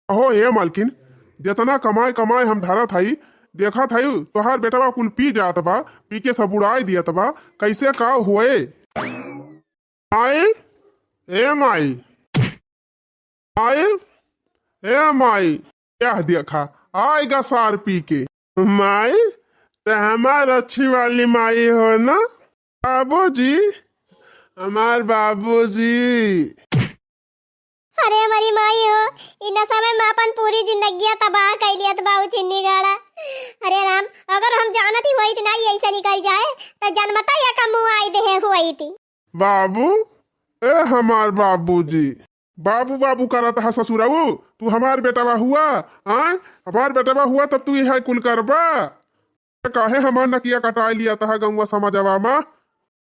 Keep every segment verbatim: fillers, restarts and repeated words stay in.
अहो हे मालकिन, जेतना कमाए कमाए हम धरत हई, देखत हई तोहार बेटवा कुल पी जात बा, पी के सब उड़ाए दियत बा, कैसे का होए? आए, ए माई, आए, ए माई, यह देखा, आएगा सार पी के। माई, त हमार अच्छी वाली माई हो ना? बाबूजी, हमार बाबूजी। अरे हमारी माई हो, इ नशा में अपन पूरी जिंदगिया तबाह कइ लियत बा उ चिन्नी गाड़ा। अरे राम, अगर हम जानत ही होइत ना ये ऐसे निकल जाए, त जनमता या का मुँह आई देहे होइत। बाबू, ए हमार बाबूजी, बाबू बाबू करत हा ससुरऊ, तू हमार बेटवा हुआ, आय? हमार बेटवा हुआ तब तू यह कुल करबा? काहे हमार नकिया कटाए लियत हा गौवा समाजवा मा?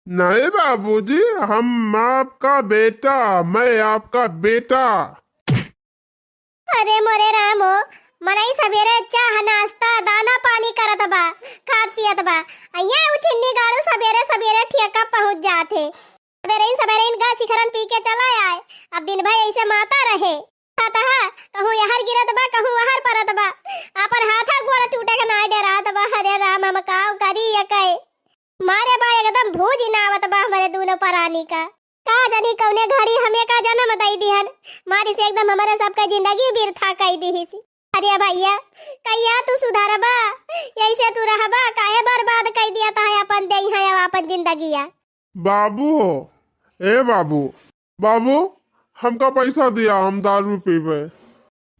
नहीं बाबूजी, हम आपका बेटा, मैं आपका बेटा। अरे मोरे राम हो, मनई सबेरे चाह नाश्ता दाना पानी करत बा, खात पियत बा। अइया उ चिन्नी गाड़ू सबेरे सबेरे ठेका पहुँच जात हे। सबेरे इन सबेरे इन गा शिखरन पी के चला आए। अब दिन भर ऐसे माता रहे। कहत हा, कहूँ यहर गिरत बा, कहूँ वहर परत बा। आपन हाथा गोड़ टूटे के नाय डरात बा। अरे राम, हम काव करी ये कहे। मारे बा एकदम भूज इनावत बा हमरे दूनो परानी का। का जानी कौने घड़ी हमें का जन्म दई दिहन, मारी से एकदम हमरे सबके जिंदगी बिरथा कई दिहिस। अरे भैया, कहिया तू सुधरबा? यही से तू रहबा? काहे बर्बाद कई दिया तहा अपन देही है अब अपन जिंदगिया? बाबू हो, ए बाबू, बाबू, हमका पैसा दिया, हम दारू पीबे।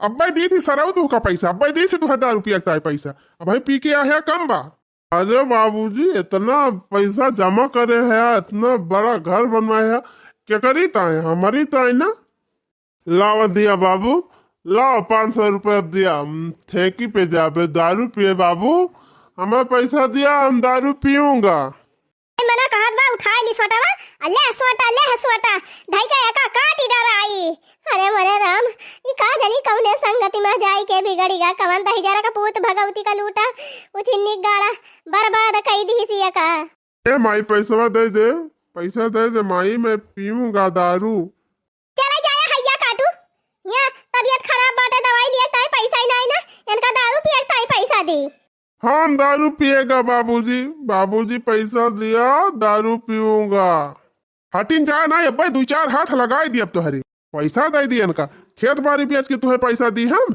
अब्बे दी थी सरऊ तुहका पैसा, अब्बे दी थी तुहका दारू पिया के ताई पैसा, अब भाई पी के आया कम बा। अरे बाबूजी, इतना पैसा जमा करे है, इतना बड़ा घर बनवाए है, केकरी ताई? हमारी ताई ना। लावा दिया बाबू, लाओ पाँच सौ रुपया दिया, हम ठेकी पे जाबे दारू पिए बाबू, हमें पैसा दिया, हम दारू पीऊंगा। ए, मना कहत बा, उठाई ली सोटवा, आ ले सोटा, ले सोटा, ढाई का एका काटी डराई। अरे मोरे राम, ई का जानी कौने संगति में जाई के बिगड़ी गा, कवन दहिजरा का पूत भगवती का लूटा, उ चिन्नी गाड़ा बर्बाद कई दिहिस या का। ए माई, पैसवा दे दे, पैसा दे दे माई, मैं पीऊंगा दारू। चला जाया हैया काटू, यहाँ तबीयत खराब बाटे, दवाई लिए ताई पैसा ही नहीं ना, इनका दारू पिए ताई पैसा दे। हम दारू पिएगा बाबूजी, बाबूजी पैसा दिया, दारू पीऊंगा। हटिन जा ना, अब्बे दू चार हाथ लगाई दी अब तोहरे। पैसा दे दी इनका, खेत बारी बेच के तुहे पैसा दी हम।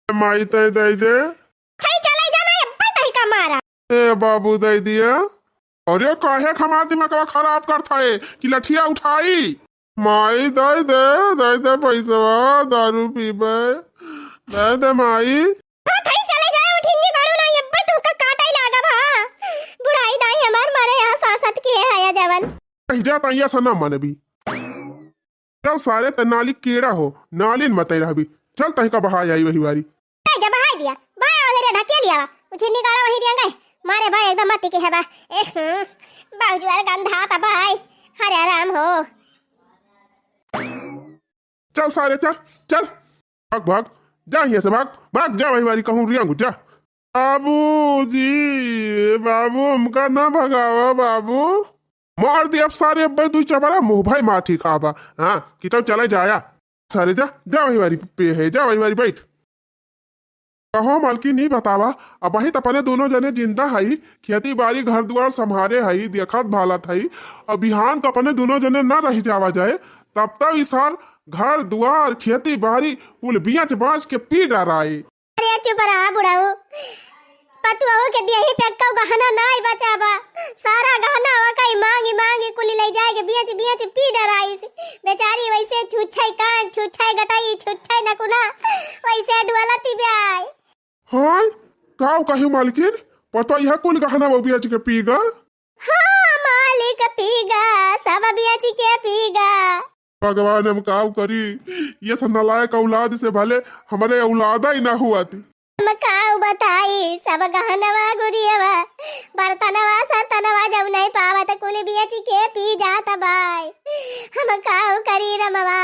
माई तय दे दे। खाई चला जाना, अब्बे तही का मारा। ए बाबू दे दिया। अरे काहे हमार दिमागवा खराब करत है कि लठिया उठाई? माई दे दे, दे दे पैसवा, दारू पीबे, दे दे माई। हाँ, थई चले जाए, उठिन्नी करू ना, ये अब्बे तुहका काटाई लागा भा। बुढ़ाई दाई हमार मारे यहाँ सासत के है या जवन। कहीं जा ताई ऐसा ना मानबी। चल सारे, ते नाली केड़ा हो, नाली में मत रहबी। चल तही का बहा आई वही बारी। ए, जब बहाई दिया, भाई मेरे ढकेल लिया, उठिन्नी गाड़ा वही दिया गए। मारे भाई एकदम मती के है बा। ए, हम्म, बाउजुआर गंधा ता भाई। हरे राम हो। चल सारे, चल, चल। भाग, भाग, जा यहाँ से भाग, भाग, जा वही बारी कहूँ रियांगू, जा। बाबूजी, ए बाबू, हमका ना भगावा बाबू। मार दे अब सारे, अब्बे दू चपरा मुँह भाई मार ठीक आबा। हाँ, कि तब चला जाया। सारे जा, जा वही बारी पे है, जा वही बारी बैठ। कहो मालकिन, ई बतावा, अबहिं त अपने दोनों जने जिंदा हई, खेती बारी घर दुआर संभारे हई, देखत भालत हई, अब बिहान त अपने दोनों जने न रहि जावा जाए, तब तक ई सार घर दुआर खेती बारी कुल बियाच बाँच के पी डराई। अरे चुप रहा बुढ़ऊ, पतुआओ के देही पे एक्कौ गहना नाई बचा बा, सारा गहना वकई मांगी मांगी कुली ले जाए के बियाच बियाच पी डराइस। बेचारी वैसे छुच्छे कान, छुच्छे गटई, छुच्छे नकुना, वैसे डुअलती ब्याय। हाँ, काव कही मालकिन, पता यह कुल गहना वो बेच के पी गा? हाँ, मालिक पी गा, सब बेच के पी गा। भगवान, हम काव करी, ये सब नालायक औलाद से भले हमरे औलादा ही ना हुआ थी। हम काव बताई, सब गहनवा गुरियवा, बर्तनवा सरतनवा जब नहीं पावत कुल बेच के पी जात बाय। हम काव करी रमवा,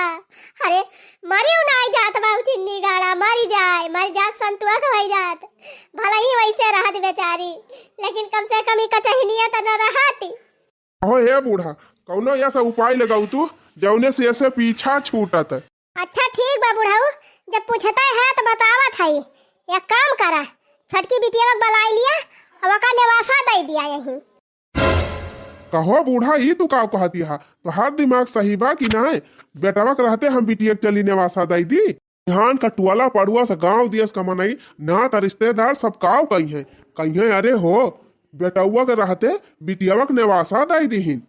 अरे मरियो नाई जात बा उ चिन्नी गाड़ा, मरी जाए, मर जात संतुआ खवाई जात। भला ही वैसे रहत बेचारी, लेकिन कम से कम ई कचहनिया त न रहती। अहो हे बूढ़ा, कौनो ऐसा उपाय लगाऊ तू, जौने से ऐसे पीछा छूटत। अच्छा ठीक बा बुढ़ऊ, जब पूछते है तो बतावत है। एक काम करा, छोटकी बिटिया के बुलाई लिया, अब ओका नेवासा दे दिया यहीं। कहो बूढ़ा, ई तू का कहती हा? तोहार दिमाग सही बा कि नाय? बेटवा के रहते हम बिटिया के चली नेवासा दे दी। बिहान का टुअला पड़ुआ से गाँव दियस का मनई, नात रिश्तेदार सब काव कही है, कही है, "अरे हो, बेटउआ के रहते बिटियावा के नेवासा दे दीहिन।"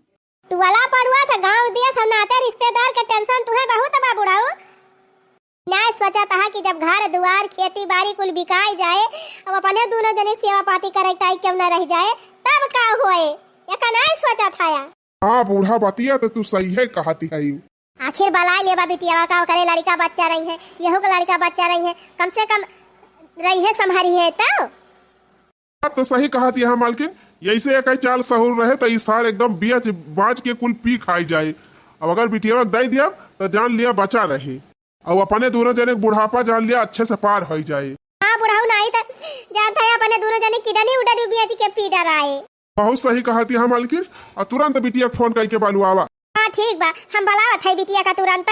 टुअला पड़ुआ से गाँव दियस और नाते रिश्तेदार के tension तुहे बहुत बा बुढ़ऊ। नाय सोचत हा कि जब घर दुआर खेती बाड़ी कुल बिकाई जाए, अब अपने दोनों जने सेवा पाती करे ताई क्यों ना रह जाए, तब का होए, एका नाय सोचत हा। हाँ बूढ़ा, बतिया तो तू सही है कहती है। आखिर बलाय लेबा बिटियावा का, ओकरे लड़िका बच्चा रही है, यहू के लड़िका बच्चा रही है, कम से कम रही है, संभारी है तो। बात तो सही कहत यहाँ मालकिन, यैसे एक चाल सहूर रहे तो ई सार एकदम बियच बाँच के कुल पी खाई जाए। अब अगर बिटियावा के दे दिया तो जान लिया बचा रहे, और अपने दोनों जने के बुढ़ापा जान लिया अच्छे से पार हो जाए। हाँ बुढ़ऊ, नाई तो जानत है अपने दोनों जने kidney उडनी बियच के पी डराए। बहुत सही कहत यहाँ मालकिन, और तुरंत बिटिया के फोन करके बलुआवा। हाँ ठीक बा, हम बलावत है बिटिया का तुरंत।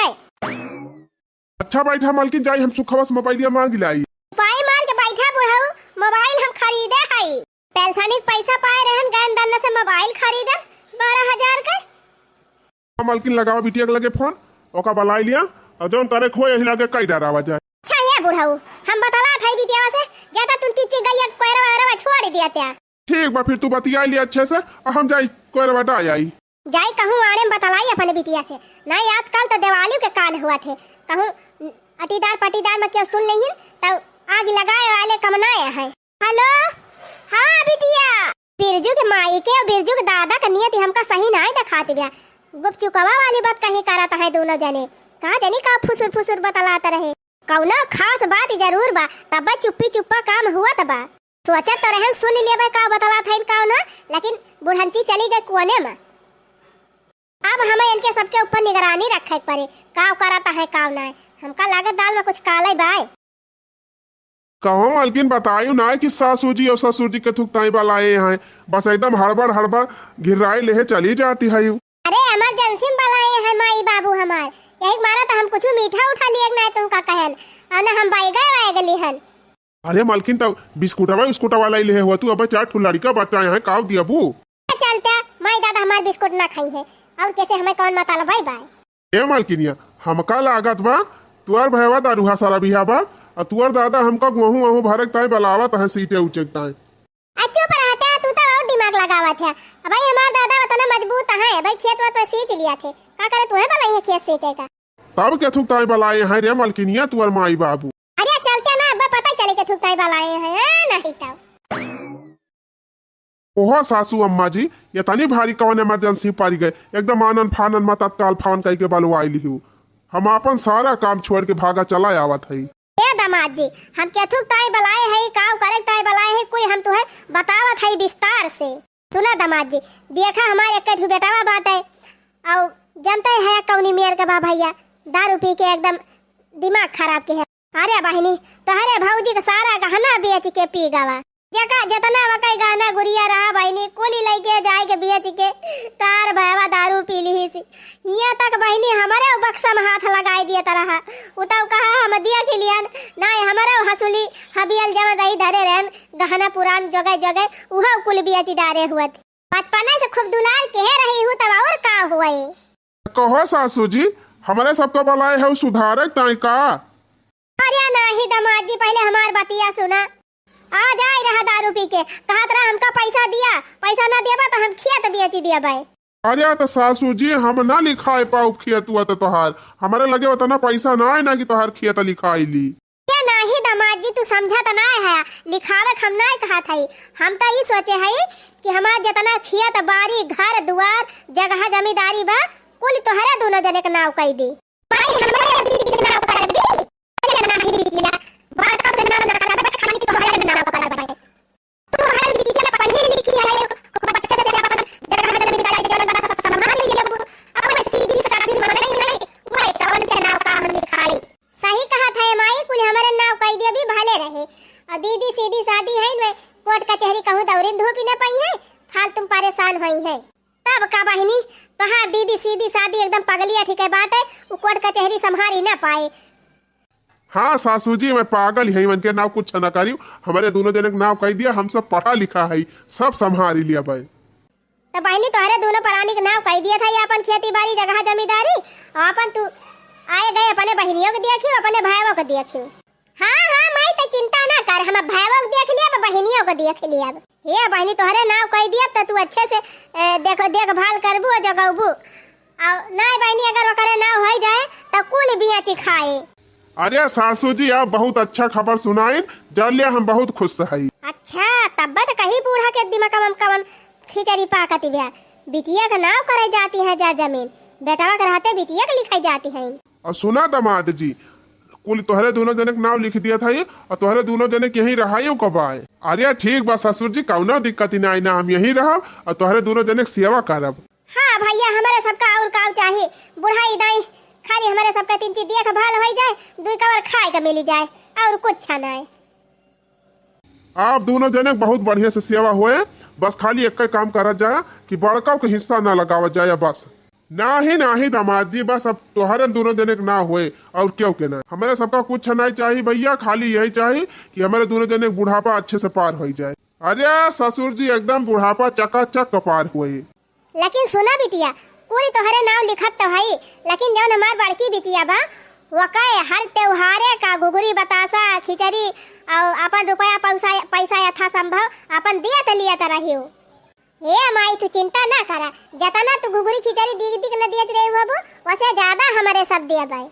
अच्छा बैठा मालकिन, जाई हम सुखवा से मोबाइलिया मांग लाई। पाई मार के बैठा बुढ़ऊ, मोबाइल हम खरीदे हई। पेंशनी के पैसा पाए रहन, गए दन्ना से मोबाइल खरीदन बारह हजार के। हाँ मालकिन, लगावा बिटिया के लगे फोन, ओका बलाई लिया, और जौन करे के होए यही लगे कई डरावा जाए। अच्छा है बुढ़ऊ, हम बतलात है बिटियावा से, ज्यादा तुम तिच्ची गैया कोयरवा वरवा छोड़ दिया त्या। ठीक बा, फिर तू बतिया लिया अच्छे से, और हम जाई कोयरवा डाय आई। जाई कहूँ आड़े में बतलाई अपने बिटिया से। नाई आजकल तो देवाली के कान हुआ थे, कहूँ अटीदार पटीदार में क्यों सुन लेहिन, तो आग लगाए वाले कम ना है। हेलो, हाँ बिटिया। बिरजू के माई के और बिरजू के दादा के नियत हमका सही नाई दिखात बिया। गुपचुकवा वाली बात कहीं करत है दोनों जने, का जानी का फुसुर फुसुर बतलात रहे। कौनो खास बात जरूर बा, तब चुप्पी चुप्पा काम हुआ तबा। सोचत तो रहन सुन लेबे का बतलात है का ना, लेकिन बुढ़ंची चली गई कोने में। अब हमें इनके सबके ऊपर निगरानी रखे के पड़ी, काव करत है काव नाय। हमका लागत दाल में कुछ काले बाय। कहो मालकिन, बतायु ना कि सासू जी और ससुर जी के थुकताई बलाए हैं, बस एकदम हड़बड़ हड़बड़ घिर्राए लेहे चली जाती है। अरे emergency में बलाए हैं माई बाबू हमार, यही मारा तो हम कुछ मीठा उठा लिए ना तुमका कहन, और ना हम बैगे वैग लिहन। अरे मालकिन, तब बिस्कुटवा उस्कुटवा लाई लेहे हुआ तू, अबे चार ठो लड़िका बच्चा यहाँ काव दिया बू। चलते माई दादा हमार बिस्कुट ना खाई है, और कैसे हमें कौन मतलब है बाय? ए मालकिनिया, हमका लागत बा तुअर भयवा दारूहा सारा बिहा बा, और तुअर दादा हमका गोहूँ वहूँ भरे के ताई बलावत है सींचे उचे के ताई। आ चुप रहते, तू तो और दिमाग लगावत है। अब भाई हमार दादा उतना मजबूत है, भाई खेत वत में सींच लिया थे, का करे तुम्हें बलाई है खेत सींचे का? तब के थुकताई बलाए हैं रे मलकिनिया तुअर माई बाबू। अरे चलते ना, अब पता चले के थुकताई बलाए हैं, हाँ, नहीं तो। ओहो सासू अम्मा जी, ये तनी भारी कौन emergency पड़ गए, एकदम आनन फानन में तत्काल फोन करके बलवाई लिहू। हम आपन सारा काम छोड़ के भागा चला आवत हई। ए दामाद जी, हम केथुक ताई बलाए हई, काव करे ताई बलाए हई, कोई हम तुहे बतावत हई विस्तार से। सुना दामाद जी, देखा हमार एक ठो बेटावा बाटे, अउ जनते है कौनी मेर के बा भैया, दारू पी के एकदम दिमाग खराब के है। अरे बहिनी, तोहरे भौजी के सारा गहना बेच के पी गवा। जेका जेतना वकई गहना गुरिया रहा बहिनी, कुली लइके जाए के बेच के तार भयवा दारू पी लिहिस। हियां तक बहिनी हमरे बक्सा में हाथ लगाई दिए तरह। उ तउ कहा हम दिया के लियन, नाय हमरे हसुली हबियल जवन रही धरे रहन, गहना पुरान जोगे जोगे, उहो कुल बेच डारे हुअत। बचपना से खूब दुलार केहे रही हूँ तब और का हुए? कहो सासू जी, हमरे सबको बलाए है सुधारे ताई का? अरे नाही दामाद जी, पहले हमार बतिया सुना। आ जाए रहा दारू पी के, कहत रहा हमका पैसा दिया, पैसा ना देबा तो हम खेत बेच देबे। अरे तो सासू जी, हम ना लिखाए पाउब खेत हुआ तो तोहार, हमारे लगे उतना पैसा ना है ना कि तोहार खेत लिखाई ली। ये नाही दामाद जी, तू समझत ना है, लिखावे के हम ना कहत हई, हम तो ई सोचे हई कि हमार जितना खेत बाड़ी, घर दुआर, जगह जमींदारी बा, कुल तोहरे दोनों जने के नाव कई दी। भाई, हमरे दीदी के नाम पर भी, अरे ना, ही दीदी ला, बात का नाम ना करना, बस खाली तोहरे नाम पर बाटे। तू हमारे दीदी ला पढ़ी लिखी है, ओकर बच्चे से अपन जगह जमीन निकाल के जमीन बस सामान ले लेबू। अब मैं सीधी शादी में नहीं है, वो है तवन के नाम का हम लिखाई। सही कहा था माई, कुल हमारे नाम कई दे भी भले रहे। और दीदी सीधी सादी है, मैं कोर्ट कचहरी कहूँ दौड़िन धूप ही न पाई है, फालतू में परेशान होई है। तब का बहिनी, तोहार दीदी सीधी सादी एकदम पगलिया ठीक है बाटे, उ कोर्ट कचहरी संभारी ना पाए। हाँ सासू जी, मैं पागल हई, इनके नाव कुछ ना करियो, हमरे दुनो जने के नाव कहि दिया, हम सब पढ़ा लिखा हई, सब संभारी लिया भाई। तो बहिनी, तोहरे दुनो परानी के नाव कहि दिया था, ये अपन खेती बारी, जगह जमींदारी, और अपन तू आए गए अपने बहिनियों के देखियो, अपने भाइयों के देखियो। हाँ, हाँ, माई, त चिंता ना कर, हम अब भाइयों के देख लिया, अब बहिनियों के देख लिया। अब हे बहिनी, तोहरे नाव कहि दिया, त तू अच्छे से, ए, देख, देखभाल करबू और जगौबू। और नाय बहिनी, अगर ओकरे नाव होइ जाए, त कुल बिया चिखाए। अरे सासू जी, आप बहुत अच्छा खबर सुनाइन, जान लिया हम बहुत खुश हई। अच्छा, तब त कही बूढ़ा के दिमाग में कवन खिचड़ी पाकत बा। बिटिया के नाव करे जाती है जर जमीन, बेटवा के रहते बिटिया के लिखाई जाती है। और सुना दामाद जी, कुल तोहरे दुनो जने के नाव लिख दिया था ये, और तोहरे दुनो जने के यहीं रहाइयो कबाए। अरे ठीक बा ससुर जी, कौनो दिक्कत ही ना आई ना, हम यहीं रहब और तोहरे दुनो जने के सेवा करब। हाँ भैया, हमरे सबका और काव चाही? बुढ़ाई दाई खाली हमरे सबका तीन चीज देखभाल होइ जाए, दुई कवर खाए के मिली जाए, और कुछ ना है। आप दुनो जने के बहुत बढ़िया से सेवा होए, बस खाली एक काम करा जाए कि बड़का के हिस्सा ना लगावा जाए बस। नाही, नाही दामाद जी, बस अब तोहरे दुनो जने के ना होए और क्यों के ना। हमरे सबका कुछ नहीं चाही भैया, खाली यही चाही कि हमरे दुनो जने के बुढ़ापा अच्छे से पार होइ जाए। अरे ससुर जी, एकदम बुढ़ापा चकाचक के पार होए। लेकिन सुना बिटिया, कुल तोहरे नाव लिखत तो हई, लेकिन जौन हमार बड़की बिटिया बा, वकै हर त्योहारे का घुघुरी बतासा, खिचड़ी और अपन रुपया पैसा, पैसा यथासंभव अपन दियत लियत रहियो। हे माई, तू चिंता ना करा, जतना तू घुघुरी खिचड़ी दिक दिक न दियत रही होबो, वसे ज्यादा हमरे सब देबै।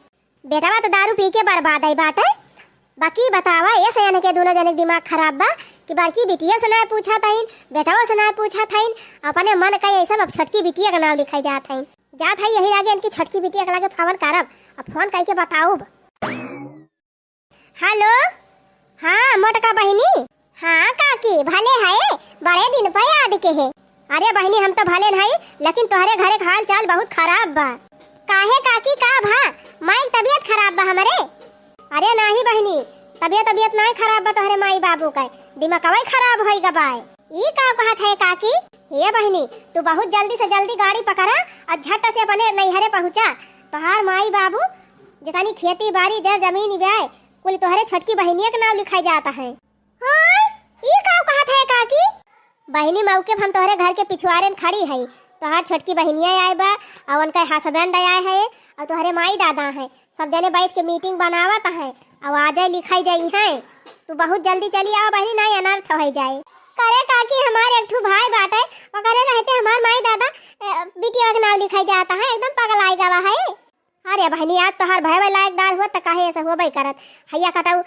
बेटवा तो दारू पी के बर्बाद आई बाटे। बाकी बतावा, ए सयान के दुनो जने के दिमाग खराब बा कि बड़की बिटिया से ना पूछा थाइन, बेटवा से ना पूछा थाइन, अपने मन का ये सब अब छोटकी बिटिया का नाव लिखाई जात हइन। जात हई यही लागे इनकी छोटकी बिटिया के लागे फोन करब, अब फोन करके बताउब। हेलो, हाँ मोटका बहिनी। हाँ काकी, भले है, बड़े दिन पे याद के है। अरे बहिनी, हम तो भले नहीं, लेकिन तोहरे घरे के हाल चाल बहुत खराब बा। काहे काकी, का भा? माई के तबीयत खराब बा हमरे। अरे नाही बहिनी, तबीयत, तबीयत नाही खराब बा तोहरे माई बाबू के, दिमागवा ही खराब होई गबाए। ई का कहत है काकी? हे बहिनी, तू बहुत जल्दी से जल्दी गाड़ी पकड़ा और झट से अपने नैहरे पहुँचा। तोहार माई बाबू जितनी खेती बारी जर जमीन ब्याय, कुल तोहरे छोटकी बहिनिया के नाम लिखाई जाता है। हाँ, ई का कहत है काकी? बहिनी, मौके पे हम तोहरे घर के पिछुआरे में खड़ी हई। तोहार छोटकी बहिनिया आए बा, और उनका husband आए है, और तोहरे माई दादा हैं। सब जने बैठ के meeting बनावत हैं, और आ जाए लिखाई जाई हैं। तू बहुत जल्दी चली आवा बहिनी, नहीं अनर्थ हो जाए। करे काकी, हमार एक ठू भाई बाटे, ओकरे रहते हमार माई दादा, ए, बिटिया के नाम लिखाई जाता है, एकदम पगल आई गवा है। अरे बहिनी, आज तोहार भय लायकदार हुआ त काहे ऐसा हुआ करत? हैया कटाऊ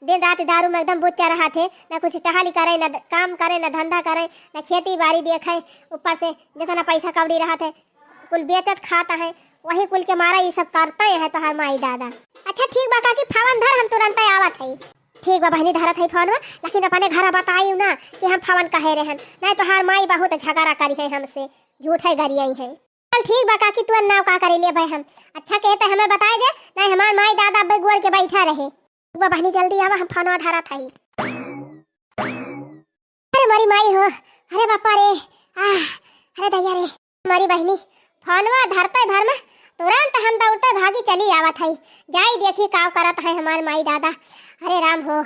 दिन रात दारू में एकदम बुच्चा रहा थे, न कुछ टहली करे, न द-, काम करे, न धंधा करे, न खेती बाड़ी देखे, ऊपर से जितना पैसा कौड़ी रहा थे, कुल बेचत खाता है, वही कुल के मारा ये सब करते हैं तोहार माई दादा। अच्छा ठीक बा काकी, फोन धर, हम तुरंत आवत है। ठीक बा बहिनी, धरत है फोन में, लेकिन अपने घर बताई ना कि हम फोन कहे रहन, नहीं तोहार माई बहुत झगड़ा करी है हमसे, झूठे गरियाई है। चल ठीक बा काकी, तू नाव का करे ले भाई हम। अच्छा कहते हमें बताई दे, नहीं हमार माई दादा अब्बे गोड़ के बैठा रहे। ठीक बा बहिनी, जल्दी आवा, हम फोनवा धरत हई। अरे मोरी माई हो, अरे बापा रे, आह, अरे दैया रे। मोरी बहिनी, फोनवा धरते भर में तुरंत हम दौड़ते भागी चली आवत हई। जाई देखी का करत है हमार माई दादा। अरे राम हो।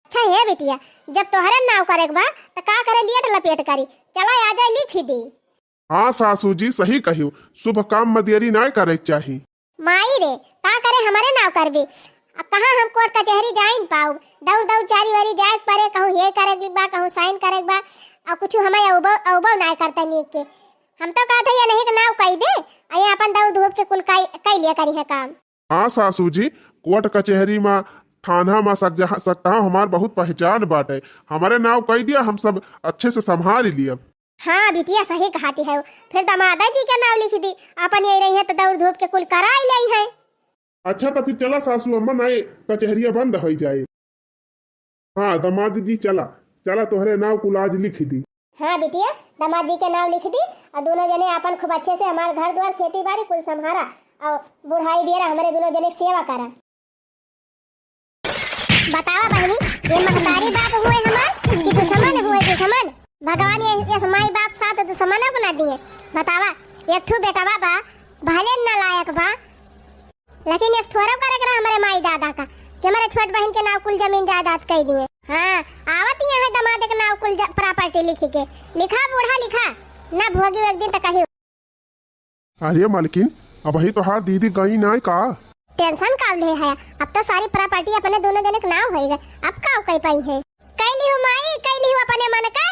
अच्छा हे बिटिया, जब तोहरे नाव करे के बा, त का करे लियट लपेट करी? चला आ जाए, लिखी दी। हाँ सासू जी, सही कहियो, शुभ काम में देरी नाय करे के चाही। माई रे, का करे हमरे नाव करबी? अब कहाँ हम कोर्ट कचहरी जाइन पाउब? दौड़ दौड़ चारी वारी जाए के परे, कहूँ ये करे के बा, कहूँ sign करे के बा, और कुछ हमें अउबो, अउबो नाय करते नीक के। हम तो कहते ये नहीं के नाव कई दे, आ ये अपन दौड़ धूप के कुल कई, कई लिया करी है काम। हाँ सासू जी, कोर्ट कचहरी मा, थाना मा सक-, जहाँ सकता हमार बहुत पहचान बाटे, हमरे नाव कई दिया, हम सब अच्छे से संभाल लियब। हाँ बिटिया, सही कहती है, फिर दामादा जी के नाव लिख दी, अपन यही रही है तो दौड़ धूप के कुल कराई ले है। अच्छा तो फिर चला सासू अम्मा, नाई कचहरिया बंद हो जाए। हाँ, दामाद जी, चला, चला, तोहरे नाव कुल आज लिख दी। हाँ बिटिया, दामाद जी के नाव लिख दी, और दोनों जने आपन खूब अच्छे से हमार घर द्वार, खेती बाड़ी कुल संभारा, और बुढ़ाई बेरा हमरे दोनों जने के सेवा करा। बतावा बहिनी, ये महतारी बाप हुए हमार कि दुश्मन हुए दुश्मन? भगवान ये, ये माई बाप साथ दुश्मनों को ना दिए। बतावा, एक ठू बेटवा बा, भले नालायक बा, लेकिन यस थोड़ो करे के रहा हमरे माई दादा का कि हमरे छोट बहिन के नाव कुल जमीन जायदाद कइ दिए। हाँ, आवत यहाँ है दमाद के नाव कुल ज-, property लिखी के। लिखा बूढ़ा लिखा, ना भोगी एक दिन तक कही। अरे मालकिन, अबही तोहार दीदी गई नाय का? Tension का ले है, अब तो सारी property अपने दोनों जने के नाव होइगा, अब का कइ पाई है? कइ लिहु माई, कइ लिहु अपने मन के,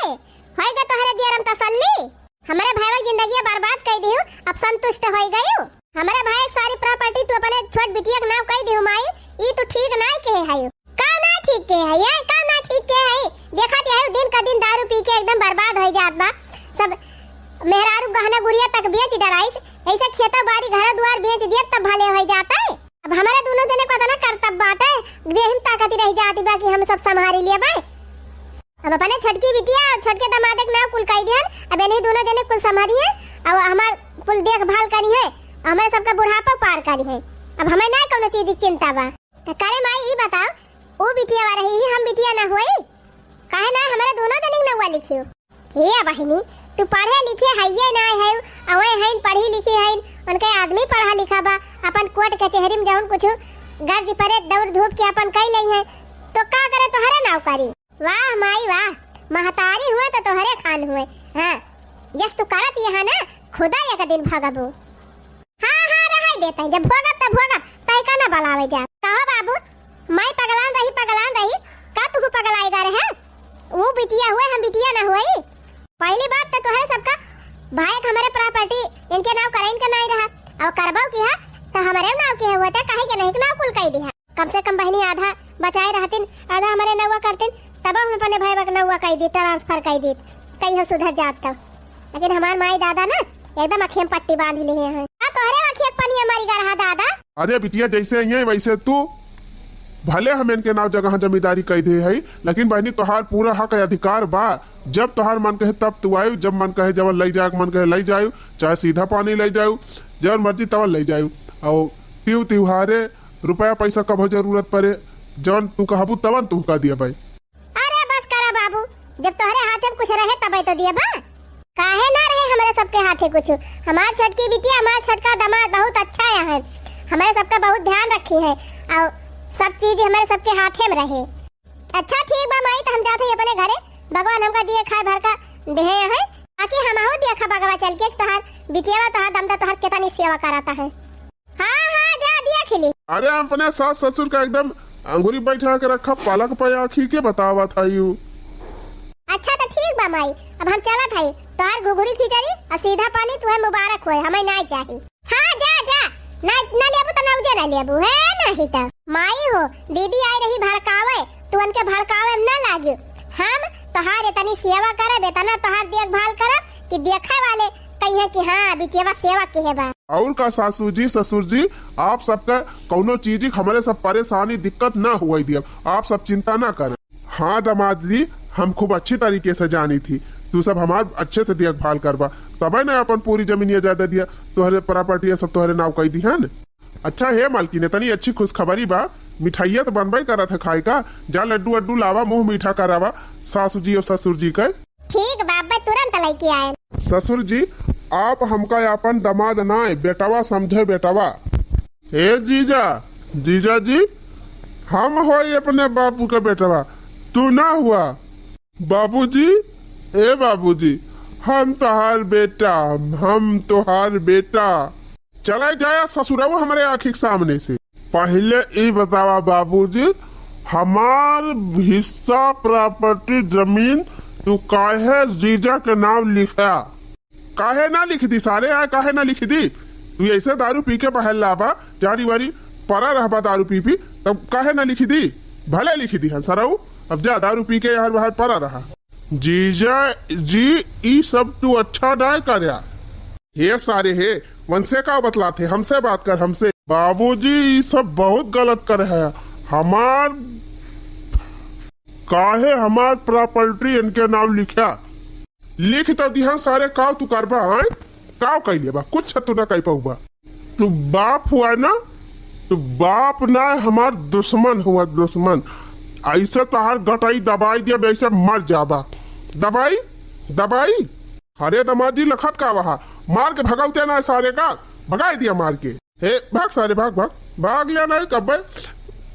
होइगा तोहरे जियरम तसल्ली। हमरे भाई के जिंदगी बर्बाद कइ दिहु, अब संतुष्ट होइ गयु। हमरे भाई के सारी property तू अपने छोट बिटिया के नाव कइ दिहु माई, ई तू ठीक नाय कहे है। का ना ठीक के है, ये का ना ठीक के है? देखत है दिन का दिन दारू पी के एकदम बर्बाद होइ जात बा। सब मेहरारू गहना गुरिया तक बेच डराइस, ऐसे खेतो बारी घर दुआर बेच दिए तब भले होइ जात है। अब हमरे दोनों जने को इतना करतब बाटे, देहिम ताकत रह जाती बा कि हम सब संभारी लेबे। अब अपने छोटकी बिटिया, छोटके दमाद के नाव कुल कइ दिहन, अब इन्हीं दोनों जने कुल संभारी है, अब हमार कुल देखभाल करी है, हमरे सबका बुढ़ापा पार करी है। अब हमें ना कौनो चीज की चिंता बा। त करे माई, ई बताओ, ऊ बिटिया रही ही, हम बिटिया ना होई? काहे ना हमरे दोनों जने के नउआ लिखियो? हे बहिनी, तू पढ़े लिखे हइये ना है, अवे हइन पढ़ी लिखी हइन, उनके आदमी पढ़ा लिखा बा, अपन कोर्ट कचहरी में जौन कुछ गर्ज परे दौड़ धूप के अपन कइ लई है, तो का करे तोहरे नाव करी? वाह माई वाह, महतारी हुए तो तोहरे खान हुए। हाँ, जस तू करत यहाँ ना, खुदा एक दिन भगबू। हाँ, हाँ, रहै देते हैं, जब भोगब तब भोगब, तय का ना बलावे जा। कहो बाबू, माई पगलान रही, पगलान रही, का तू पगलाई गा रहे? ऊ बिटिया हुए, हम बिटिया ना हुई। पहली बात तो तोहरे सबका भाई के हमरे property इनके नाव करे, इनके नाई रहा, और करबो की है तो हमरे नाव की है, होते काहे के नहीं के नाव कुल कई दिया। कम से कम बहिनी आधा बचाए रहतिन, आधा हमरे नउआ करतिन, तब हम अपने भाई के नउआ कई दी, transfer कई दी, कहियो सुधर जात तब। लेकिन हमार माई दादा ना एकदम अखियम पट्टी बांध लिए हैं। आ तोहरे अखिया के पनिया मरी गा रहा दादा। अरे बिटिया, जैसे ही है वैसे तू। भले हम इनके नाव जगह जमींदारी कई दे है, लेकिन बहिनी तोहार पूरा हक अधिकार बा। जब तोहार मन कहे तब तू आयु, जब मन कहे जवन लई जाए के मन कहे लई जायु, चाहे सीधा पानी लई जायु, जवन मर्जी तवन लई जायु। और तिउ तिउहारे रुपया पैसा कभो जरूरत परे, जवन तू कहबू तवन तुहका दिया भाई। अरे बस करा बाबू, जब तोहरे हाथे में कुछ रहे तबे तो दिया बा। काहे ना रहे हमरे सबके हाथे कुछ? हमार छोटकी बिटिया, हमार छोटका दामाद बहुत अच्छा है, हमरे सबका बहुत ध्यान रखी है और सब चीज हमरे सबके हाथे में रहे। अच्छा ठीक बा माई, तो हम जात हई अपने घरे, भगवान हमका जिए खाए भर का देहे है, ताकि हमहू देखा बगवा चल के तोहार बिटिया, तोहार दमदा, तोहार केतनी सेवा करता है। हाँ, हाँ, जा दिया खिली। अरे, हम अपने सास ससुर का एकदम अंगूरी बैठा के रखा, पलक पे आँखी के बतावा था यू। अच्छा, तो ठीक बा माई, अब हम चलत हई। तोहार घुघुरी खिचड़ी और सीधा पानी तुहे मुबारक होए, हमें नाई चाही। हाँ, जा, जा, ना, ना लेबू तो नौजे ना लेबू, है नहीं तो। माई हो, दीदी आई रही भड़कावे, तू उनके भड़कावे में ना लागियो। हम तोहार इतनी सेवा करब, इतना तोहार देखभाल करब कि देखे वाले कहिए कि हाँ, बिटिया सेवा किहे बा। और का सासू जी, ससुर जी, आप सबका कौनो चीज की हमरे सब परेशानी दिक्कत ना हुई दियब, आप सब चिंता ना करें। हाँ दामाद जी, हम खूब अच्छी तरीके से जानी थी, तू सब हमार अच्छे से देखभाल करबा, तबे ना अपन पूरी जमीनिया जायदादिया, तोहरे प्रॉपर्टी सब तोहरे नाव कई दिहन। अच्छा हे मालकिन, इतनी अच्छी खुशखबरी बा, मिठाइया तो बनबे करत है खाए का, जा लड्डू वड्डू लावा, मुंह मीठा करावा सासू जी और ससुर जी के। ठीक बाबा, तुरंत लेके आए। ससुर जी, आप हमका अपन दामाद नाय, बेटवा समझे, बेटवा। हे जीजा, जीजा जी, हम होई अपने बापू का बेटवा, तू ना हुआ। बाबूजी, ए बाबूजी, हम तोहार बेटा, हम तोहार बेटा। चला जाया ससुरऊ हमरे आँखी के सामने से। पहिले ई बतावा बाबूजी, हमार हिस्सा प्रॉपर्टी जमीन तू काहे जीजा के नाम लिखा? काहे ना लिख दी सारे, आय काहे ना लिख दी? तू ऐसे दारू पी के बहल लाबा, जारी वारी परा रहबा दारू पी पी, तब काहे ना लिख दी? भले लिख दी है सरऊ, अब जा दारू पी के यहाँ बाहर परा रहा। जीजा जी, ई सब तू अच्छा ना करया। हे सारे हे, वनसे का बतलात है, हमसे बात कर, हमसे। बाबूजी, ई सब बहुत गलत कर है। हमार, काहे हमार प्रॉपर्टी इनके नाम लिख्या? लिख तो दिहन सारे, काव तू करबा, हैं? काव कइले बा? कुछ तू ना कइ पाउबा। तू बाप हुआ ना, तू बाप ना, हमार दुश्मन हुआ, दुश्मन। ऐसे तोहार गटाई दबाई दिया, ऐसे मर जाबा। दबाई, दबाई। अरे दामाद जी, लखत का वहा? मार के भगावते ना सारे का। भगाई दिया मार के। हे, भाग सारे, भाग, भाग, भाग लिया नहीं कब्बे,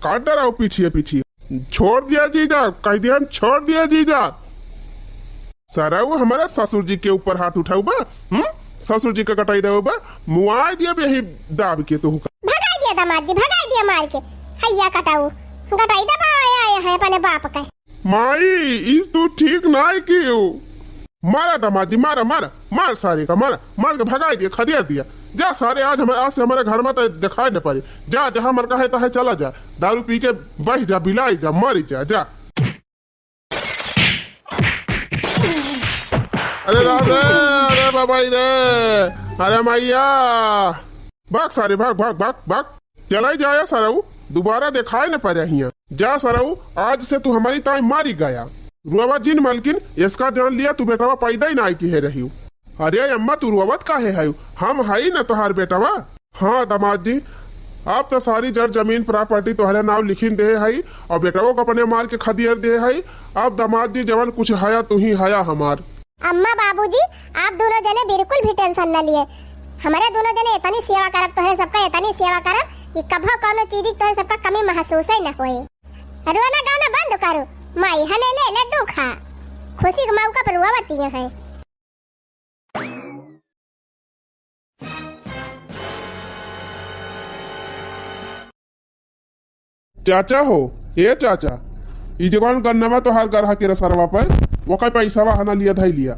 काट डराओ पीछिए, पीछिए। छोड़ दिया जीजा, कह दिया हम छोड़ दिया जीजा। सरऊ हमारा ससुर जी के ऊपर हाथ उठाऊ बा, हम्म? ससुर जी का कटाई देऊ बा, मुआई दिया यही दाब के तू का। भगाई दिया दामाद जी, भगाई दिया मार के। हैया कटाऊ, कटाई दबा आया है अपने बाप का। माई, इस तू ठीक नाय कियो। मारा दामाद जी, मारा, मारा, मार सारे का, मारा, मार के भगाई दिया, खदेड़ दिया। जा सारे, आज हमारे, आज से हमारे घर में तो दिखाई न पड़े। जा, जहाँ मन का है, तहाँ चला जा। दारू पी के बह जा, बिलाई जा, मरी जा, जा। अरे राम रे, अरे बाबा रे, अरे मैया, भाग सारे, भाग, भाग, भाग, भाग। चलाई जाया सरऊ, दोबारा देखाई न पड़े हियाँ। जा सरऊ, आज से तू हमारी ताई मारी गया। रुआवा जिन मलकिन, इसका जान लिया तू बेटवा पैदा ही नाई किहे रही। अरे अम्मा, तू रुआवत काहे है? हम हई न तोहार बेटवा। हाँ दामाद जी, अब तो सारी जर जमीन property तोहरे नाव लिखिन देहे हई और बेटवो को अपने मार के खदियर देहे हई। अब दामाद जी जवन कुछ हया तू ही हया हमार। अम्मा बाबूजी, आप दोनों जने बिल्कुल भी tension न लिए। हमरे दोनों जने इतनी सेवा करब, तोहरे सबका इतनी सेवा करब कि कभो कौनो चीज की तोहरे सबका कमी महसूस ही न होए। रोना गाना बंद करो, माई हने ले लड्डू खा, खुशी के मौका पर रोवती है। चाचा हो, ए चाचा, ई जवन गन्नवा तोहार गरहा के रसरवा पे, ओकर पैसवा हना लिया धई लिया।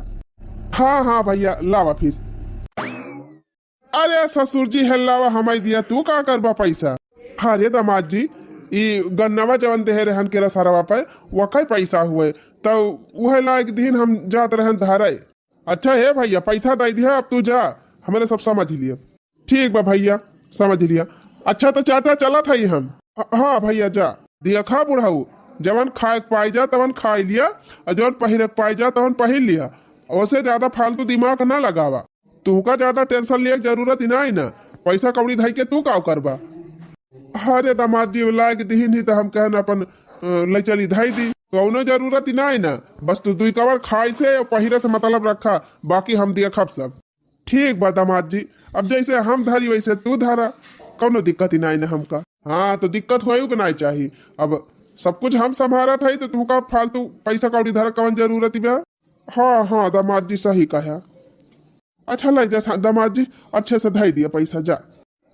हाँ, हाँ भैया, लावा फिर। अरे ससुर जी, हे लावा हमाई दिया, तू का करबा पैसा? अरे दामाद जी, ई गन्नवा जवन देहे रहन के रसरवा पे, ओकर पैसा हुए, तो उहे लायक दिन हम जात रहन धरे। अच्छा हे भैया, पैसा दे दिया, अब तू जा, हमरे सब समझ लिया। ठीक बा भैया, समझ लिया। अच्छा तो चाचा चलत हई हम। ह-, हाँ भैया जा। देखा बुढ़ऊ, जवन खाए के पाई जा तवन खाई लिया, और जवन पहिरे के पाई जा तवन पहिर लिया। ओसे ज्यादा फालतू दिमाग ना लगावा। तुहका ज्यादा tension लिए के जरूरत ही ना है ना। पैसा कौड़ी धई के तू का करबा? अरे दामाद जी, लायक दिहिन ही तो हम कहन अपन, अ, ले चली धई दी। कौनो जरूरत ही ना है ना। बस तू दुई कवर खाई से और पहिरे से मतलब रखा, बाकी हम देखब सब। ठीक बा दामाद जी, अब जैसे हम धरी वैसे तू धरा, कौनो दिक्कत ही नाई ना हमका। हाँ, तो दिक्कत होए के नाई चाही। अब सब कुछ हम संभारत हई, तो तुमका फालतू पैसा कौड़ी धरे कवन जरूरत बा? हाँ, हाँ, दामाद जी सही कहा। अच्छा, ले जा सा-, दामाद जी, अच्छे से धई दिया पैसा, जा।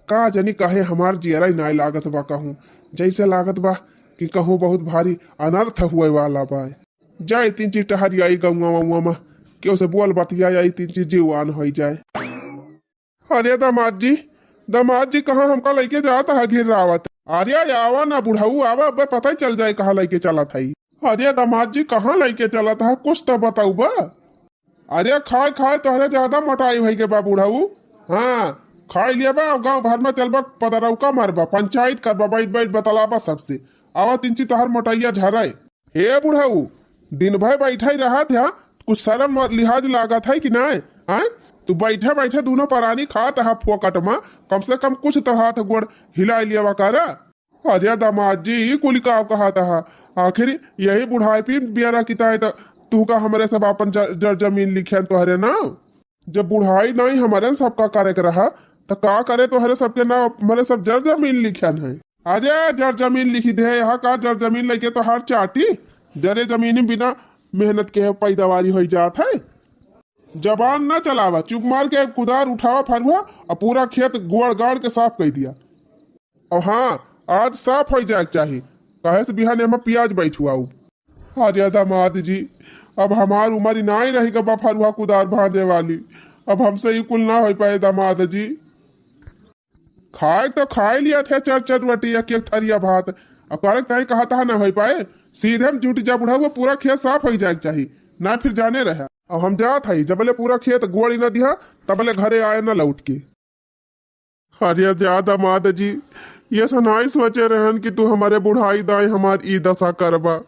का जानी काहे हमार जियरा ही नाई लागत बा कहूँ, जैसे लागत बा कि कहूँ बहुत भारी अनर्थ हुए वाला बा। जाए तीन चीज टहरी आई गौवा वौवा में, केहू से बोल बतिया आई, तीन चीज जीवान होई जाए। अरे दामाद जी, दामाद जी कहाँ हमका लइके जात है घिर्रावत? अरे आवा ना बुढ़ऊ, आवा, अबे पता ही चल जाए कहाँ लइके चलत है। अरे दामाद जी कहाँ लइके चलत है, कुछ तो बताऊ बा। अरे खाए खाए तोहरे ज्यादा मोटाई भई के बा बुढ़ऊ। हाँ, खाई लिया बा, गाँव भर में चलबा पदरौका मारबा, पंचायत करबा, बैठ बैठ बतलाबा सबसे। आवा तीन चीज तोहर मोटाइया झरे। हे बुढ़ऊ, दिन भर बैठा ही रहत है, कुछ शर्म लिहाज लागत है कि नाय? आय, तू बैठे बैठे दोनों परानी खात है फोकट में, कम से कम कुछ तो हाथ गोड़ हिला लिया करा। अरे दामाद जी, ई कुल का कहत हा? आखिर यही बुढ़ापी बियरा किताए त तू का हमरे सब आपन ज-, जर जमीन लिखेन तोहरे नाव? जब बुढ़ाई नाई हमरे सबका करे के रहा, त का करे तोहरे सबके नाव हमरे सब जर जमीन लिखेन है? अरे जर जमीन लिखी दे, यहाँ का जर जमीन लेके तोहार चाटी? जरे जमीन बिना मेहनत के पैदावारी होई जात है। जबान ना चलावा, चुप मार के कुदार उठावा फरुहा और पूरा खेत गोड़ गाड़ के साफ कर दिया। और हाँ, आज साफ हो जाए के चाही, काहे से बिहान एमा प्याज बैठुआऊ। अरे दामाद जी, अब हमार उम्र ही नाई रही गबा फरुहा कुदार बांधे वाली, अब हमसे ई कुल ना हो पाए दामाद जी। खाए तो खाए लिया थे चार चार रोटी, एक एक थरिया भात, और करे ताई कहा था ना हो पाए, सीधे हम जुट जा बुढ़ा, वो पूरा खेत साफ हो जाए के चाही, ना फिर जाने रहे। और हम जात हई, जबले पूरा खेत गोड़ी ना दिहा, तबले घरे आए ना लौट के। अरे जा दामाद जी, ये सनाई सोचे रहन कि तू हमारे बुढ़ाई दाई हमार ई दशा करबा।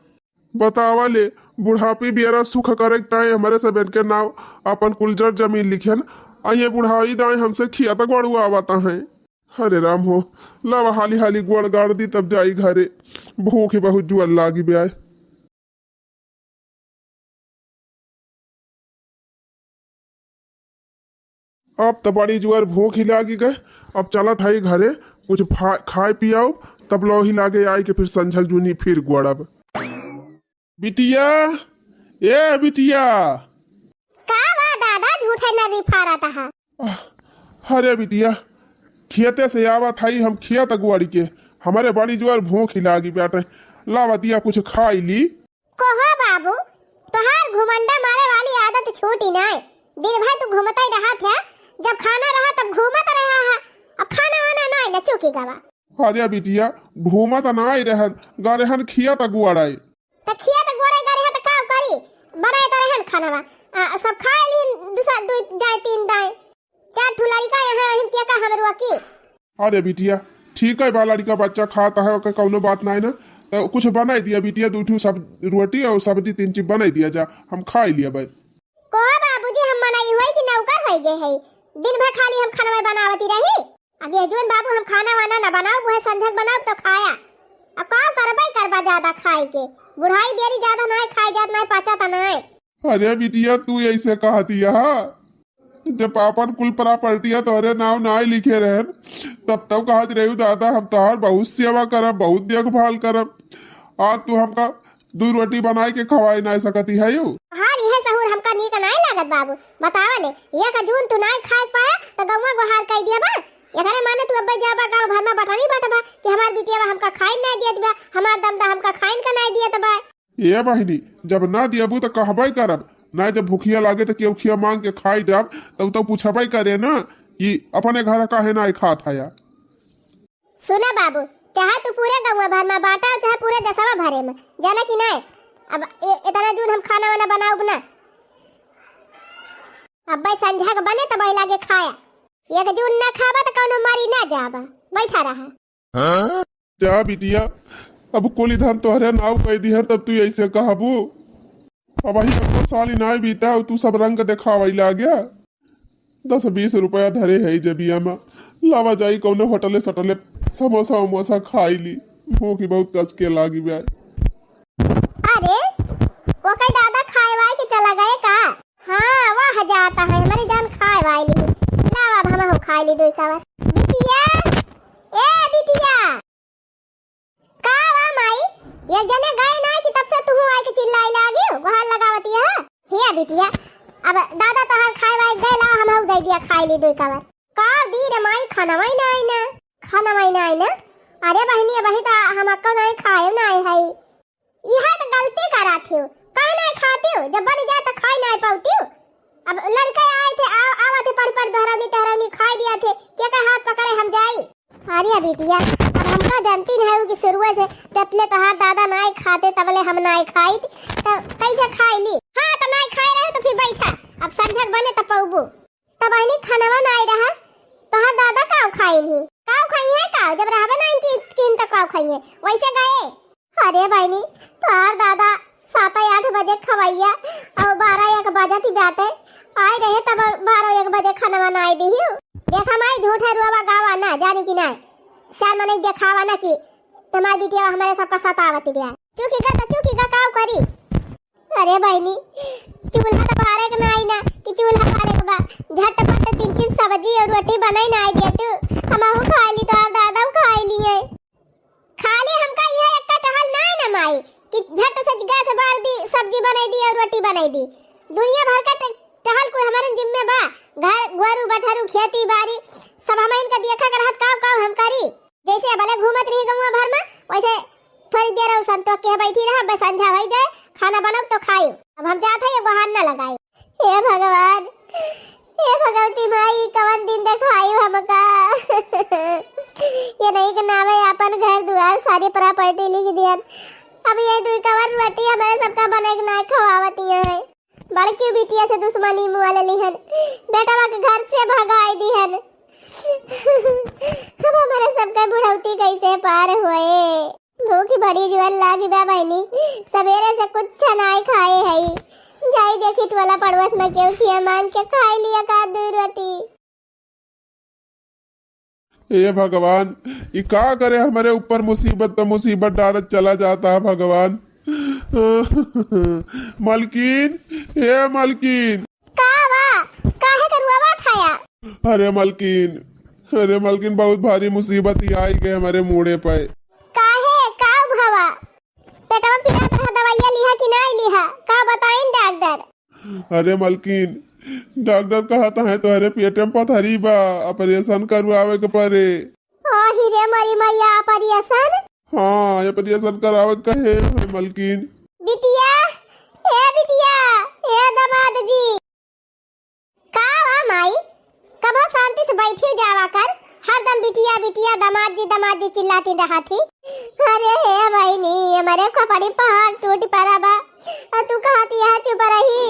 बतावा ले, बुढ़ापी बियरा सुख करे के ताई हमरे सबेन के नाव अपन कुल जर जमीन लिखेन, आ ये बुढ़ाई दाई हमसे खिया तक गड़ुआवत हैं। हरे राम हो, लावा हाली हाली गोड़ गाड़ दी तब जाई घरे, भूख ही बहुत जुअल लागी ब्याय। अब त बड़ी जोर भूख ही लागी गए। अब चलत हई घरे, कुछ फा-, खाए पियाउब, तब लौही लागे आई के फिर संझक जूनी फिर गोड़ब। बिटिया, ए बिटिया। का बा दादा, झूठे नरी फारत हा? आह, अरे बिटिया, खेते से आवत हई हम खेत गोड़ी के, हमरे बड़ी जोर भूख ही लागी बाटे। लावा दिया कुछ खाई ली। कोहो बाबू, तोहार घुमंडा मारे वाली आदत छूटी नाय। दिन भर तू घूमता ही रहा था, जब खाना रहा तब घूमत रहा है, अब खाना वाना नाय न चूकी गवा। अरे बिटिया, घूमत नाय रहन, गरेहन खेत गोड़ाई। त खेत गोड़ाई गरेहन त का करी, बनाए त रहन खाना बा, आ, सब खाए ली दूसरा दू दाए तीन दाए। चार ठो लड़िका यहाँ वहीं के का हमरो की। अरे बिटिया, ठीक है बा, लड़िका बच्चा खाता है, ओके कौनो बात नाय ना। तो कुछ बनाई दिया बिटिया, दू ठो सब रोटी और सब्जी तीन चीज बनाई दिया जा, हम खाई लिया भाई। कोहा बाबूजी, हम मनई होई कि नौकर होई गए है? दिन भर खाली हम खाना बनावती रही। अगे जून बाबू, हम खाना वाना न बनाउब, वह संझक बनाउब तो खाया। अब का करबे करबा ज्यादा खाए के, बुढ़ाई बेरी ज्यादा नाय खाए जात, नाय पाचा त नाय। अरे बिटिया, तू ऐसे कहती है? जब आपन कुल प्रॉपर्टिया तोहरे नाव नाय लिखे रहन, तब तब कहत रहू, "दादा, हम तोहार बहुत सेवा करब, बहुत देखभाल करब।" आज तू हमका दू रोटी बनाए के खवाए नाय सकती है यू? हाँ, यह सहूर हमका नीक नाय लागत बाबू। बतावा ले, एक जून तू नाय खाए पाया, त गौवा गोहार कह दिया बा। एकरे माने तू अब्बे जाबा गाँव भर में बटनी बटबा कि हमार बिटिया बा हमका खाइन नाय दियत बा, हमार दमदा हमका खाइन का नाय दियत बा। ए बहिनी, जब ना दियबू त कहबे करब, ना जब भुखिया लागे त केहू खिया मांग के खाई जाब, तब तो पूछबे करे ना कि अपने घर काहे ना खात हया। सुना बाबू, चाहे तू पूरे गौवा भर में बांटा, चाहे पूरे देशवा भरे में, जाना कि नाय? अब ए-, इतना जून हम खाना वाना बनाउब ना, अब भाई संझा के बने तब लागे खाया। एक जून ना खाबा त कौनो मारी ना जाबा, बैठा रहा। जा बिटिया, अब कुल धन तोहरे नाव कह दिहन, तब तू ऐसे कहबू। अब वही एको साल ही नाय बीता, तू सब रंग देखावे लाग्या। दस बीस रुपया धरे है जेबिया में, लावा जाई कौनो होटले सटले समोसा उमोसा खाई ली, भूख ही बहुत कस के लागी बा। अरे, ओकर दादा खाए वाए के चला गए का? हाँ, वह जाता है, हमारी जान खाए वाली। लावा, अब हमहू खाए ली दुई कवर। बिटिया, ए बिटिया। का बा माई? एक जने गए ना कि तब से तू आए के चिल्लाई लागी, गोहार लगावती है। हिया बिटिया, अब दादा तोहार खाए वाए गए, लावा हमहू दे दिया खाए ली दुई कवर। का दी रे माई, खाना वाई ना आई ना, खाना वाई ना आई ना। अरे बहिनी, अबही त हम अक्को नाई खाए ना आई है। इहे त गलती करात हियो, काहे नाई खातियो? जब बन जाए त खाई नाई पाउतियो। अब लड़का आए थे, आ-, आवा थे पढ़ पढ़ दोहरौनी तहरौनी खाई दिया थे, के का हाथ पकड़े हम जाई? अरे बिटिया, अब हमका जानती नहीं हो कि शुरुए से जबले तोहार दादा नाई खाते तबले हम नाई खाई, त कैसे खाई ली? हाँ, त नाई खाए रहे त फिर बैठा, अब संझक बने त पौबू। तब आइनी खानवा ना आई रहा, तोहार दादा काव खाइन ही? काव खाई है काव? जब रहबे ना इनकी किन त काव खाई है? वैसे गए। अरे बहिनी, तोहार दादा सात आठ बजे खवैया और बारह एक बजे ती बाटे। आए रहे तब बारह एक बजे खानवा ना आई दिहियो। देखा माई, झूठे रुआवा गावा ना, जानू कि ना? चार मनई देखावा ना कि हमार बिटिया हमारे सबका सतावत बिया। चुकी गा त चुकी गा, काव करी? अरे बहिनी, चूल्हा त बारे के नाई ना कि चूल्हा बारे के बा। झटपट तीन चीज सब्जी और रोटी बनाई ना आई दे तू, हमहू खाई ली, तोहार दादा खाई लिए। खाली हमका यह एक टहल नाई ना माई कि झट से गैस बार दी, सब्जी बनाई दी और रोटी बनाई दी। दुनिया भर का ट-, टहल कुल हमारे जिम्मे बा। घर, गोरू, बछरू, खेती बाड़ी सब हम इनका देखा के रहत, काम, काम हम करी। जैसे भले घूमत रही गौवा भर में, वैसे थोड़ी देर और संतोष के बैठी रहा, बस संझा होई जाए, खाना बनाओ तो खाई। अब हम जात है, ये गोहार ना लगाई। हे भगवान, हे भगवती माई, कवन दिन देखाई हमका। ये नहीं के नावे अपन घर दुआर सारी प्रॉपर्टी लिख दियन। अब ये दुई कवर रोटी हमारे सबका बने के ना खवावती है। बड़की बिटिया से दुश्मनी मुआ लेली हन, बेटवा के घर से भगाई दी हन। अब हमारे सबका बुढ़ौती कैसे पार होए? भूख बड़ी जुअल लागी बा बहिनी, सवेरे से कुछ नाई खाए हई। जाई देखी टोला पड़ोस में केहू खिया मांग के खाई लिया का दू रोटी। हे भगवान, ई का करे हमरे ऊपर मुसीबत पे मुसीबत डालत चला जाता है भगवान। मलकिन, हे मलकिन। का बा? काहे के रुआवा थाया? अरे मलकिन, अरे मलकिन, बहुत भारी मुसीबत ही आई गए हमरे मूड़े पे। काहे, का भवा? पेटवा पीरात रहा, दवाइया लिहा कि नाई लिहा? का बताइन डॉक्टर? अरे मलकिन, डॉक्टर कहत है तोहरे पेटे में पथरी बा, ऑपरेशन करवावे के पड़े। ओही रे मरी मैया, ऑपरेशन? हाँ, ऑपरेशन करावे के कहे है मलकिन। बिटिया, ए बिटिया, ए दामाद जी। का बा माई, कबो शांति से बैठी जावा कर, हरदम बिटिया बिटिया, दामाद जी दामाद जी चिल्लाती रहत ही। अरे हे बहिनी, हमरे खोपड़ी पहाड़ टूट पड़ा बा, और तू कहत यहाँ चुप रही।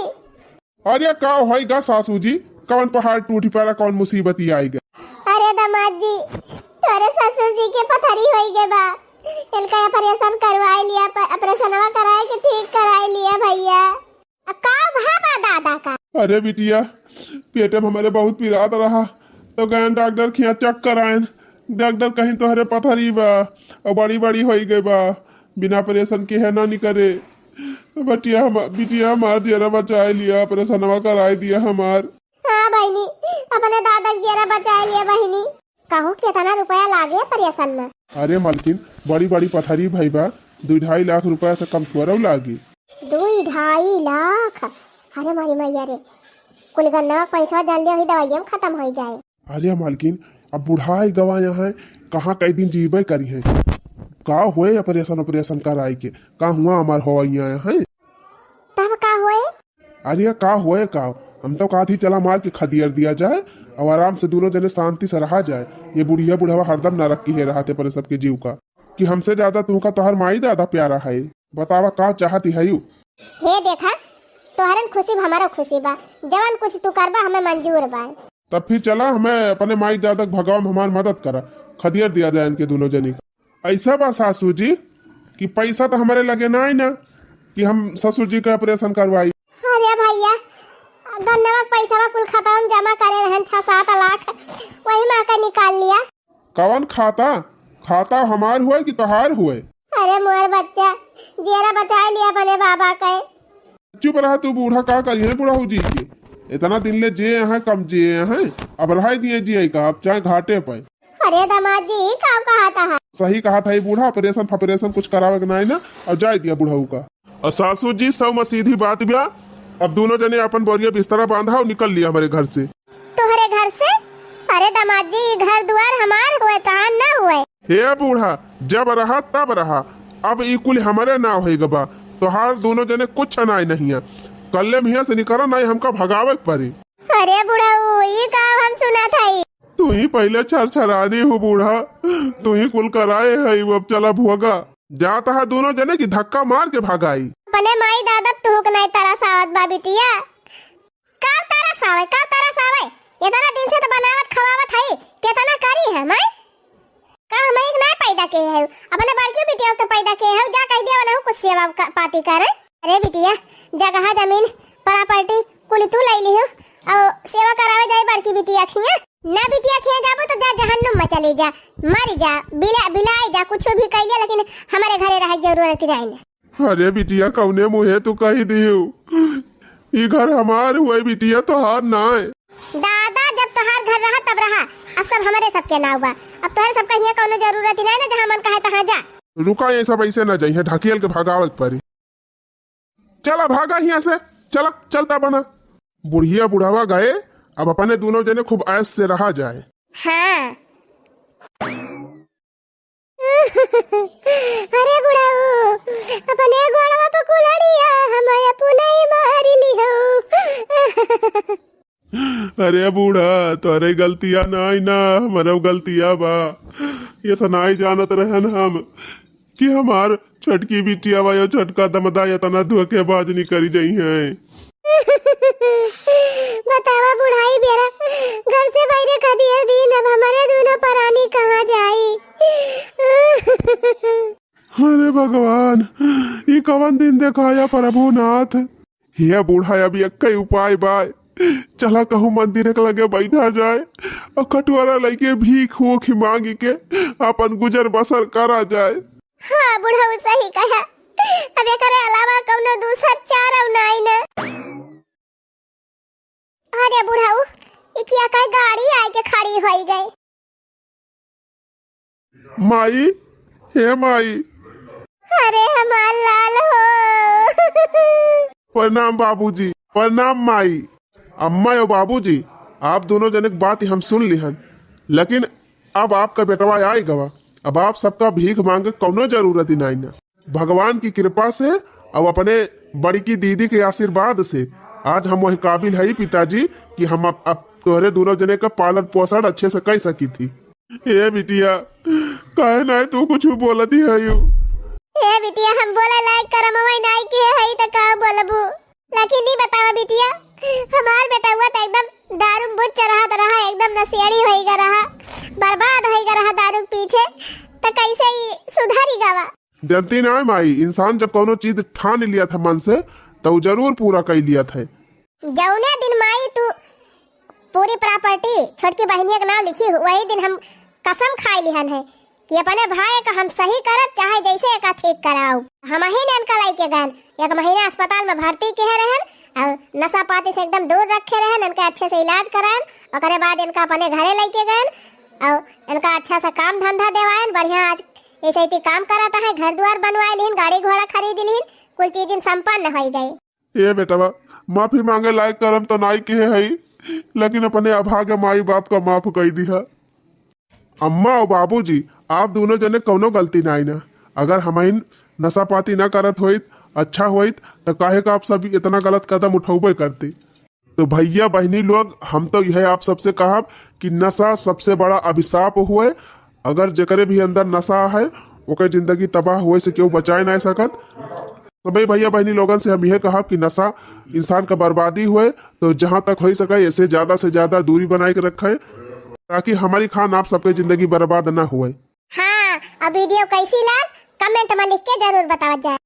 अरे का होई गा सासू जी, कौन पहाड़ टूट पड़ा, कौन मुसीबत ही आई गा? अरे दामाद जी, तोरे ससुर जी के पथरी होई गए बा, इनका ऑपरेशन करवाई लिया, प-, ऑपरेशनवा कराए के ठीक कराई लिया भैया। आ, का भा बा दादा का? अरे बिटिया, पेटे में हमरे बहुत पिरात रहा, तो गए डॉक्टर खिया चेक कराएन। डॉक्टर कहीं तोहरे पथरी बा, और बड़ी बड़ी होई गई बा, बिना ऑपरेशन के है ना निकरे। बटिया हम, बिटिया हमार जियरा बचाए लिया, ऑपरेशनवा कराए दिया हमार। हाँ बहिनी, अपने दादा के जियरा बचाए लिया बहिनी। कहू केतना रुपया लागे ऑपरेशन में? अरे मलकिन, बड़ी बड़ी पथरी भई बा, दुई ढाई लाख रुपया से कम थोड़ा लागी। दुई ढाई लाख? अरे मारी मैया रे, कुल गन्ना का पैसा जान लिया, वही दवाइया में खत्म हो जाए। अरे मलकिन, अब बुढ़ाई गवा यहाँ है, कहाँ कई दिन जीबे करी है? का हुए ऑपरेशन ऑपरेशन कराई के? का हुआ हमार हो यहाँ है? तब का हुए? अरे का होए का, हम तो कहत ही चला मार के खदियर दिया जाए और आराम से दोनों जने शांति से रहा जाए। ये बुढ़िया बुढ़वा हरदम नरक की है रहते अपने सबके जीव का, कि हमसे ज्यादा तुहका तोहर माई दादा प्यारा है। बतावा का चाहती है यू? हे देखा, तोहरन खुशी बा, हमरो खुशी बा, जवन कुछ तू करबा हमें मंजूर बा। तब फिर चला हमें अपने माई दादा के भगाव में हमार मदद करा, खदियर दिया जाए इनके दोनों जने का। ऐसा बा सासू जी कि पैसा तो हमारे लगे ना है ना कि हम ससुर जी का ऑपरेशन करवाई। अरे भैया, गन्नवा के पैसा कुल खाता में जमा करे रहन छह सात लाख, वही में का निकाल लिया। कवन खाता? खाता हमार हुए कि तोहार हुए? अरे मोर बच्चा, जियरा बचाए लिया अपने बाबा के। चुप रहा तू बूढ़ा, का करिए बुढ़ऊ जी के? इतना दिन ले जिए हैं, कम जिए हैं, अब रहाई दिए जिए का, अब चाहे घाटे पे। अरे दामाद जी, ई का कहत है? सही कहत है बूढ़ा, ऑपरेशन फॉपरेशन कुछ करावे के नाई ना, अब जाए दिया बुढ़ऊ का। और सासू जी, सौ में सीधी बात बा, अब दोनों जने अपन बोरिया बिस्तरा बांधा और निकल लिया हमारे घर से। तोहरे घर से? अरे दामाद जी, ई घर दुआर हमार हुए, तहार ना हुए। हे बूढ़ा, जब रहा तब रहा, अब ई कुल हमरे नाव होई गबा। तोहार दोनों जने कुछ नाई नहीं है। कल्ले में हियां से निकरा, नाई हमका भगावे के पड़ी। अरे बुढ़ऊ, ई का हम सुनत हई? तू ही पहिले छरछरानी हो बूढ़ा, तू ही कुल कराए है, अब चला भोगा। जात है दोनों जने की धक्का मार के भगाई। अपने माई दादा तुहक नाई तरस आवत बा बिटिया। का तरस आवे, का तरस आवे? इतना दिन से तो बनावत खवावत हई, केतना करी है माई? का हम एक नाय पैदा के है, अपने बड़की बिटिया तो पैदा के है, जा कह दिया वाला कुछ सेवा क-, पाती करे। अरे बिटिया, जगह जमीन प्रॉपर्टी कुल तू ले लियो, और सेवा करावे जाए बड़की बिटिया खिया। ना बिटिया खिया जाबो तो जा जहन्नुम में चली जा, मर जा, बिला-, बिलाई जा, कुछ भी कह लिया, लेकिन हमारे घरे रहे के जरूरत नहीं ना। अरे बिटिया, कौने मुँहे तू कही दियो? ई घर हमार हुए बिटिया, तोहार नाय। दादा, जब तोहार घर रहा तब रहा, अब सब हमरे सबके नाव बा। अब तोहरे सबका हियाँ कौनो जरूरत ही नाय ना, जहाँ मन कहे तहाँ जा। रुका, ये सब ऐसे ना जाइए, ढकेल के भगावे के पड़ी। चला भागा हियाँ से, चला, चलता बना। बुढ़िया बुढ़ावा गए, अब अपने दोनों जने खूब ऐश से रहा जाए। हाँ। अरे बुढ़ऊ, अपने गोड़वा पे कुल्हड़िया हम अपने ही मारी लिहो। अरे बूढ़ा, तोरे गलतिया नाई ना, हमरो गलतिया बा। ये सनाई जानत रहन हम कि हमार छोटकी बिटिया बा, यो छोटका दमदा इतना धोखेबाज निकरी जाई हैं। बतावा बुढ़ाई बेरा, घर से बाहरे खदियर दिन, अब हमारे दोनों परानी कहाँ जाई? अरे भगवान, ई कवन दिन देखाया प्रभुनाथ। हे बूढ़ा, अब एक्कै उपाय बा, चला कहूँ मंदिर के लगे बैठा जाए और कटोरा लेके भीख होख मांगी के अपन गुजर बसर करा जाए। हाँ बुढ़ऊ सही कहा, अब एकरे अलावा कौनो दूसर चारा नाई ना। अरे बुढ़ऊ, टिकिया का गाड़ी आइके खड़ी होइ गई। माई, हे माई। अरे हमार लाल हो। प्रणाम बाबूजी, प्रणाम माई। अम्मा और बाबूजी, आप दोनों जने के बात हम सुन लिहन, लेकिन अब आपका बेटवा आइ गवा, अब आप सबका भीख मांगे कौनो जरूरत ही नाई ना। भगवान की कृपा से और अपने बड़की दीदी के आशीर्वाद से आज हम वही काबिल हई पिताजी कि हम अब, अब तोहरे दोनों जने का पालन पोषण अच्छे से कर सकी थी। ए बिटिया, काहे नाई तू कुछ बोलत ही हयू? ए बिटिया, हम बोले लायक करमवा नाई के हई त का बोलबू? लेकिन ई बतावा बिटिया, हमार बेटवा त एकदम दारू में बुच्च रहत रहा, एकदम नशेड़ी होइगा रहा, बर्बाद होइगा रहा दारू के पीछे, त कैसे ई सुधरी गवा? जनती नाई माई, इंसान जब कौनो चीज ठान लियत है मन से, त उ जरूर पूरा कई लियत है। जौने दिन माई तू पूरी property छोटकी बहिनिया के नाम लिखी, वही दिन हम कसम खाई लिहन है कि अपने भाई का हम सही करब, चाहे जैसे एका ठीक कराऊ। हमही ने इनका लइके गएन, एक महीना अस्पताल में भर्ती किहे रहेन और नशा पाती से एकदम दूर रखे रहेन, इनके अच्छे से इलाज कराएन, ओकरे बाद इनका अपने घरे लइके गएन और इनका अच्छा सा काम धंधा देवाएन। बढ़िया आज ऐसे ही काम करत है, घर दुआर बनवाए लिहिन, गाड़ी घोड़ा खरीद लिहिन, कुल चीज संपन्न होई गई। ए बेटवा, माफी मांगे लायक करम तो नाई किहे हई, लेकिन अपने अभागे माई बाप का माफ कई दिहा। अम्मा और बाबूजी, आप दोनों जने कौनो गलती नाई ना। अगर हमइन नशा पाती ना करत होइत, अच्छा होइत, त काहे का आप सब इतना गलत कदम उठौबे करते? तो भैया बहिनी लोग, हम तो यह आप सबसे कहब कि नशा सबसे बड़ा अभिशाप हुए। अगर जेकरे भी अंदर नशा है, ओकर जिंदगी तबाह हुए से केहू बचाए नाई सकत। सभी भैया बहिनी लोगन से हम यह कहब कि नशा इंसान का बर्बादी हुए, तो जहाँ तक हो सके, ऐसे ज्यादा से ज्यादा दूरी बनाए के रखे, ताकि हमारी खान आप सबके जिंदगी बर्बाद ना हुए। हाँ, अब video कैसी लाग, comment में लिख के जरूर बतावत जाए।